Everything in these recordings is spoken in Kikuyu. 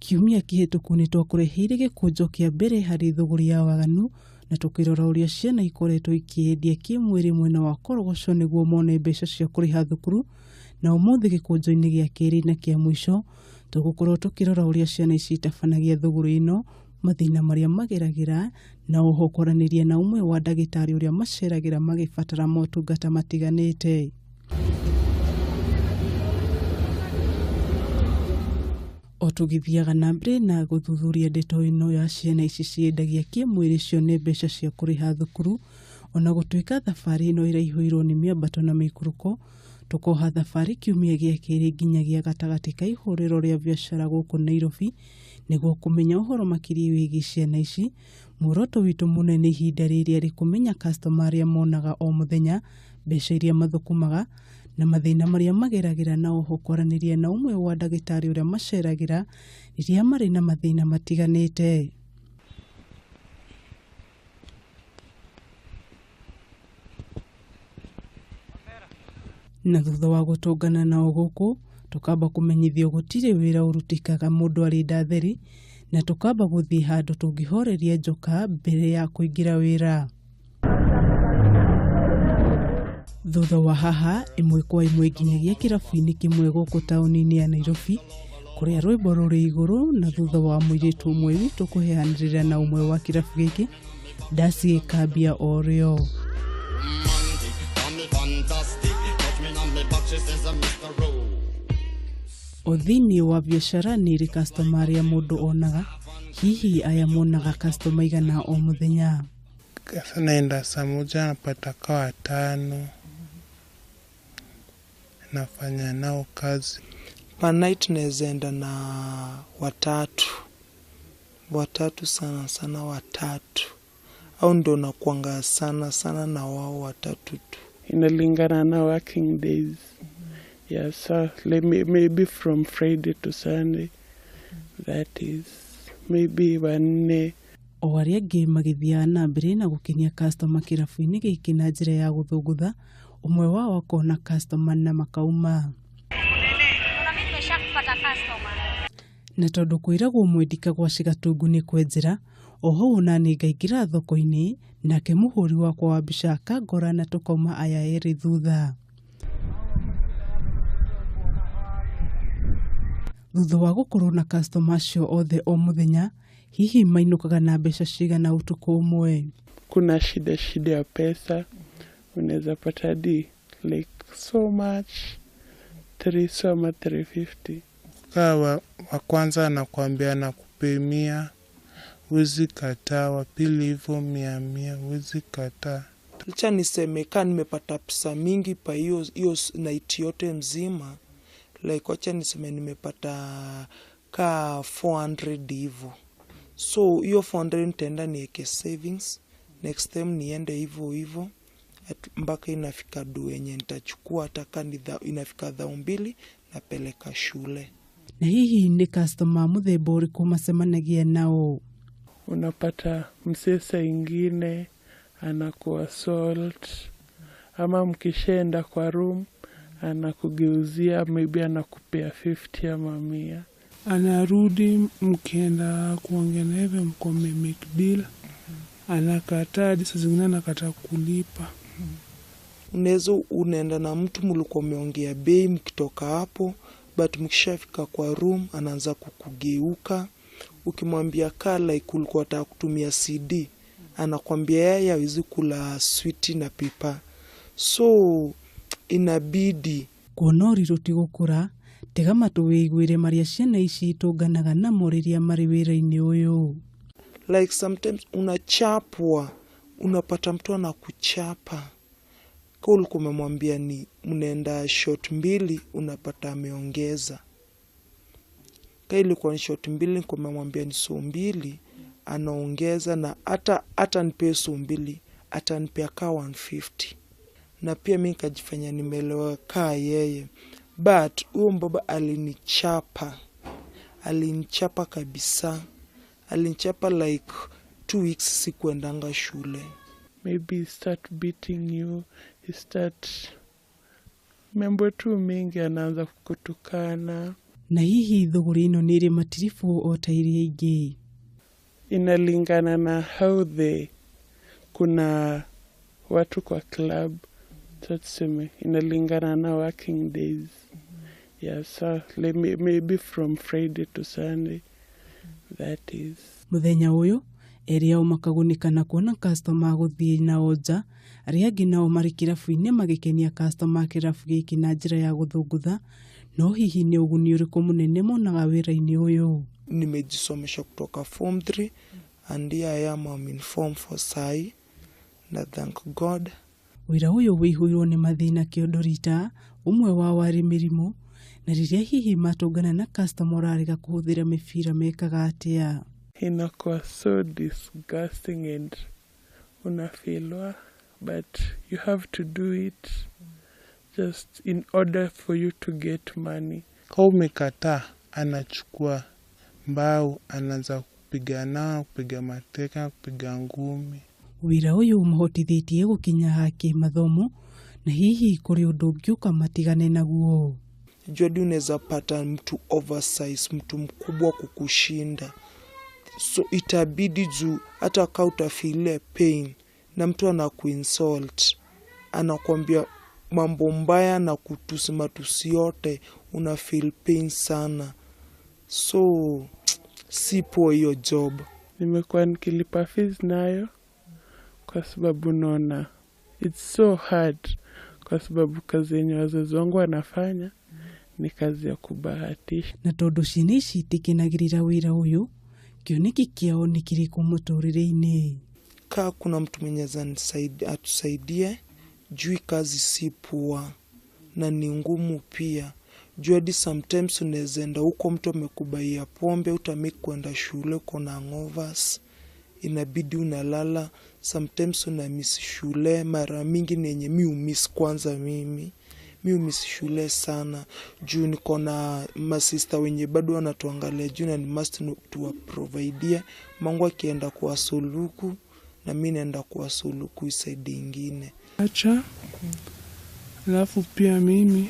Kiumia kĩhĩtũku nĩ twakũreheire gĩkũnjo kĩa mbere harĩ thũgũrĩ ya waganu na tũkĩrora ũrĩa ciana ikoretwo ikĩendia kĩmwĩrĩ mwena wa Korogocho nĩguo mone mbeca cia kũrĩha thukuru. Na ũmũthĩ gĩkũnjo-inĩ gĩa kerĩ na kĩa mũico tũgũkorwo tũkĩrora ũrĩa ciana ici itabanagia thũgũrĩ ĩno, mathĩna marĩa mageragĩra, na oho kwaranĩria na ũmwe wa ndagĩtarĩ ũrĩa maceragĩra magĩbatara motungata matiganĩte. O tũgĩthiaga na mbere na gũthuthuria ndeto ĩno ya ciana ici ciendagia kĩmwĩrĩ cione mbeca cia kũrĩha thukuru, ona gũtuĩka thabarĩ ĩno ĩraihũirwo nĩ mĩambato na mĩikũrũko, tũkoha thabarĩ kiumia gĩa kerĩ nginyagia gatagatĩ ka ihũrĩro rĩa biacara gũkũ Nairobi nĩguo kũmenya ũhoro makĩria wĩgiĩ ciana ici. Muoroto witũ mũnene ihinda rĩrĩ arĩ kũmenya customer arĩa monaga o mũthenya, mbeca iria mathũkũmaga na mathĩna marĩa mageragĩra, na oho kwaranĩria na ũmwe wa ndagĩtarĩ ũrĩa maceragĩra rĩrĩa marĩ na mathĩna matiganĩte. Na thutha wa gũtũngana nao gũkũ, tũkamba kũmenyithio gũtirĩ wĩra ũrutĩkaga mũndũ arĩ nda theri, na tũkamba gũthiĩ handũ tũngĩhoreria njoka mbere ya kũingĩra wĩra. Thutha wa haha ĩmwe kwa ĩmwe nginyagia kĩrabu-inĩ kĩmwe gũkũ taũni-inĩ ya Nairobi kũrĩa rwĩmbo rũrĩ igũrũ, na thutha wa mũirĩtu ũmwe witũ kũheanĩrĩra na ũmwe wa kĩrabu gĩkĩ, ndaci ĩkambia o rĩo. O thĩiniĩ wa biacara nĩ ĩrĩ customer arĩa mũndũ onaga, hihi aya monaga customer igana o mũthenya? Sasa naenda saa moja napata kaa watano, nafanya nao kazi. Per night naweza enda na watatu, watatu sana sana, watatu au ndo nakuanga sana sana na wao watatu tu. Inalingana na working days. Yeah, so let me, maybe from Friday to Sunday, that is maybe wanne. O arĩa angĩ magĩthiaga na mbere na gũkenia customer kĩrabu-inĩ gĩkĩ na njĩra ya gũthũngũtha, ũmwe wao akona customer na makauma. Na tondũ kwĩragwo mwendi kagwaci gatungu nĩ kwenjera, oho ona nĩ ngaingĩra thoko-inĩ, nake mũhũri wakwa wa mbica akangora na tũkauma aya erĩ thutha. Thutha wa gũkorwo na customer acio othe o mũthenya, hihi mainũkaga na mbeca cigana ũtukũ ũmwe? Kuna shida shida ya pesa, unaweza pata hadi like so much, 3 so ama 350. Kaa wa kwanza anakuambia nakupimia, huwezi kataa, wa pili hivyo mia mia, huwezi kataa. Licha niseme kaa nimepata pesa mingi pa hiyo hiyo night yote mzima, like wacha niseme nimepata kaa 400 hivo. So hiyo 400 nitaenda niweke savings, next time niende hivo hivo mpaka inafika du yenye nitachukua, hata kaa ni inafika thao mbili napeleka shule. Na hihi nĩ customer mũthemba ũrĩkũ macemanagia nao? Unapata msee saa ingine anakuassault, ama mkishaenda kwa room anakugeuzia, maybe anakupea 50 ama 100. Anarudi mkienda kuongea na hivyo mko mmemake deal, anakataa, hadi saa zingine anakataa kulipa. Unaweza unaenda na mtu mlikuwa mmeongea bei mkitoka hapo, but mkishafika kwa room anaanza kukugeuka. Ukimwambia kaa like ulikuwa unataka kutumia CD, anakwambia yeye hawezi kula sweet na pipa. So inabidi kuona ũrirũ ti gũkũra, tega matũ wĩiguĩre marĩa ciana ici itũnganaga namo rĩrĩa marĩ wĩra-inĩ ũyũ. Like sometimes unachapwa, unapata mtu anakuchapa. Kwa ulikuwa umemwambia ni mnaenda shot mbili, unapata ameongeza. Ka ilikuwa ni shot mbili, nilikuwa nimemwambia ni so mbili, anaongeza na hata nipee so mbili, atanipea ka 150. Na pia mi nikajifanya nimeelewa kaa yeye. But huyo mbaba alinichapa. Alinichapa kabisa. Alinichapa like 2 weeks sikuendanga shule. Maybe he start beating you, he start mambo tu mingi, anaanza kukutukana. Na hihi thũgũrĩ ĩno nĩ ĩrĩ matiribũ o ta iria ingĩ? Inalingana na how they, kuna watu kwa club, so tuseme inalingana na working days. Yeah, so let me, maybe from Friday to Sunday, that is. Mũthenya ũyũ erĩ ao makagunĩka na kuona customer gũthiĩ nao nja, arĩa angĩ nao marĩ kĩrabu-inĩ magĩkenia customer a kĩrabu gĩkĩ na njĩra ya gũthũngũtha. No hihi nĩ ũguni ũrĩkũ mũnene monaga wĩra-inĩ ũyũ? Nimejisomesha kutoka form 3 and here I am, I'm in form 4 sai na thank God. Wĩra ũyũ wĩihũirwo nĩ mathĩna kĩondo rita, ũmwe wao arĩ mĩrimũ, na rĩrĩa hihi matũngana na customer ũrarega kũhũthĩra mĩbira mekaga atĩa? Inakuwa so disgusting and unafeelwa, but you have to do it just in order for you to get money. Kama umekataa, anachukua mbao, anaanza kupiga nao, kupiga mateka, kupiga ngumi. Wĩra ũyũ ũmahotithĩtie gũkinya ha kĩmathomo, na hihi kũrĩ ũndũ ũngĩũka matigane naguo? Juu hadi unaweza pata mtu oversize, mtu mkubwa kukushinda, so itabidi juu hata kaa utafeel pain na mtu anakuinsult, anakuambia mambo mbaya na kutusi matusi yote, una feel pain sana, so si poa hiyo job. Nimekuwa nikilipa fees nayo kwa sababu naona it's so hard, kwa sababu kazi yenye wazazi wangu wanafanya ni kazi ya kubahatisha. Na tondũ ciana ici itikenagĩrĩra wĩra ũyũ, kĩoneki kĩao nĩ kĩrĩkũ mũtũrĩre-inĩ? Kaa kuna mtu mwenye atusaidie juu kazi si poa na ni ngumu pia. Juu hadi sometimes unaweza enda huko mtu amekubaia pombe, utamake kwenda shule uko na hangovers, inabidi unalala. Sometimes una miss shule, mara mingi ni yenye mi humiss kwanza mimi. Mi humiss shule sana juu niko na masista wenye bado wanatuangalia juu na ni must tuwaprovidie. Mangu akienda kwa suluku na mi naenda kwa suluku side ingine. Acha, alafu pia mimi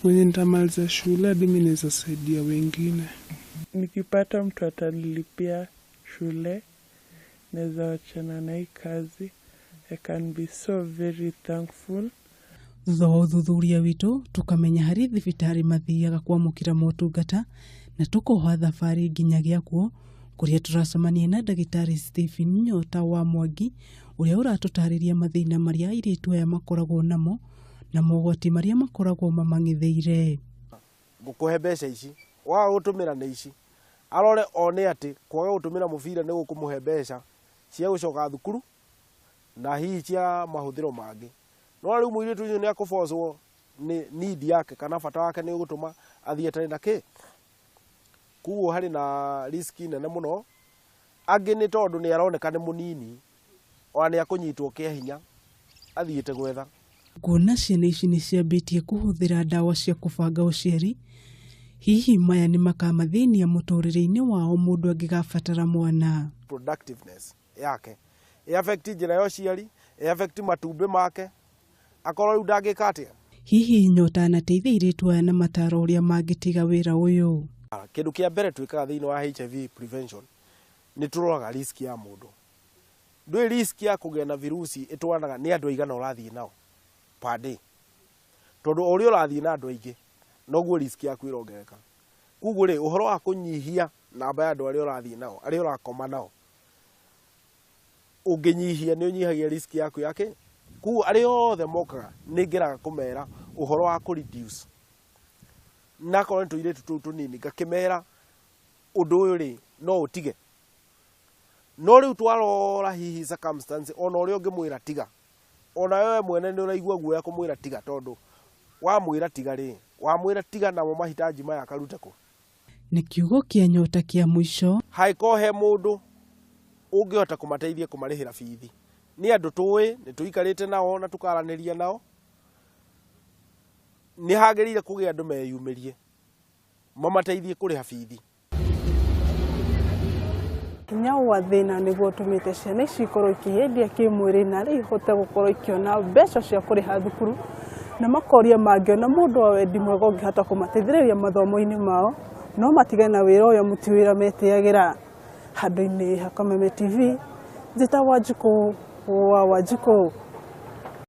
kwenye nitamaliza shule hadi mi naweza saidia wengine. Nikipata mtu atanilipia shule, naweza wachana na hii kazi. I can be so very thankful. Thutha wa ũthuthuria witũ tũkamenya harĩ thibitarĩ mathiaga kwamũkĩra motungata na tũkoha thabarĩ nginyagia kuo kũrĩa tũracemania na ndagĩtarĩ Stephen Nyota wa Mwangi ũrĩa ũratũtarĩria mathĩna marĩa airĩtu aya makoragwo namo na mogwati marĩa makoragwo mamang'etheire. Ngũkũhe mbeca ici, waga gũtũmĩra nĩ ici, arore one atĩ kwaga gũtũmĩra mũbira nĩ gũkũmũhe mbeca cia gũcoka thukuru na hihi cia mahũthĩro mangĩ. No rĩu mũirĩtu ũcio nĩ akũbocwo nĩ need yake kana bata wake nĩ ũgũtũma athiĩ atarĩ na kĩ. Koguo harĩ na risk nene mũno. Angĩ nĩ tondũ nĩ aroneka nĩ mũnini, ona nĩ akũnyitwo kĩa hinya athiĩte gwetha. Kuona ciana ici nĩ ciambĩtie kũhũthĩra ndawa cia kũbanga ũciari, hihi maya nĩ makamathĩnia mũtũrĩre-inĩ wao mũndũ angĩgabatara mwana? Productiveness yake ĩ affect njĩra ya ũciari, ĩ affect matumbĩ make, akorwo rĩu ndangĩka atĩa. Hihi Nyota anateithia airĩtu aya na mataro ũrĩa mangĩtiga wĩra ũyũ? Kĩndũ kĩa mbere twĩkaga thĩinĩ wa HIV prevention nĩ tũroraga risk ya mũndũ. Ndũĩ risk ya kũgĩa na virusi ĩtwaranaga nĩ andũ aigana ũrathiĩ nao per day. Tondũ o ũrĩa ũrathiĩ na andũ aingĩ noguo risk yaku ĩrongerereka. Koguo rĩ, ũhoro wa kũnyihia namba ya andũ arĩa ũrathiĩ nao, arĩa ũrakoma nao, ũngĩnyihia nĩ ũnyihagia risk yaku yake. Koguo arĩa othe mokaga nĩ ngeraga kũmera ũhoro wa kũ reduce. Na akorwo nĩ tũirĩtu tũu tũnini ngakĩmera ũndũ ũyũ rĩ no ũtige. No rĩu twarora hihi circumstance ona ũrĩa ũngĩmwĩra tiga, ona wewe mwene nĩ ũraigua guoya kũmwĩra tiga, tondũ wamwĩra tiga rĩ, wamwĩra tiga namo mahitaji maya akarute kũ? Nĩ kiugo kĩa Nyota kĩa mũico. Hangĩkorwo he mũndũ ũngĩhota kũmateithia kũmarĩhĩra bithi, nĩ andũ tũĩ, nĩ tũikarĩte nao na tũkaranĩria nao, nĩ hagĩrĩire kũgĩa andũ meyumĩrie mamateithie kũrĩha bithi. Hinya wa thĩna nĩguo ũtũmĩte ciana ici ikorwo ikĩyendia kĩmwĩrĩ na rĩu ihote gũkorwo ikĩona mbeca cia kũrĩha thukuru. Na makoria mangĩona mũndũ wa wendi mwega ũngĩhota kũmateithĩrĩria mathomo-inĩ mao no matigane na wĩra ũyũ amu ti wĩra metĩagĩra. Handũ-inĩ ha Kameme TV, njĩtagwo Wanjikũ wa Wanjikũ.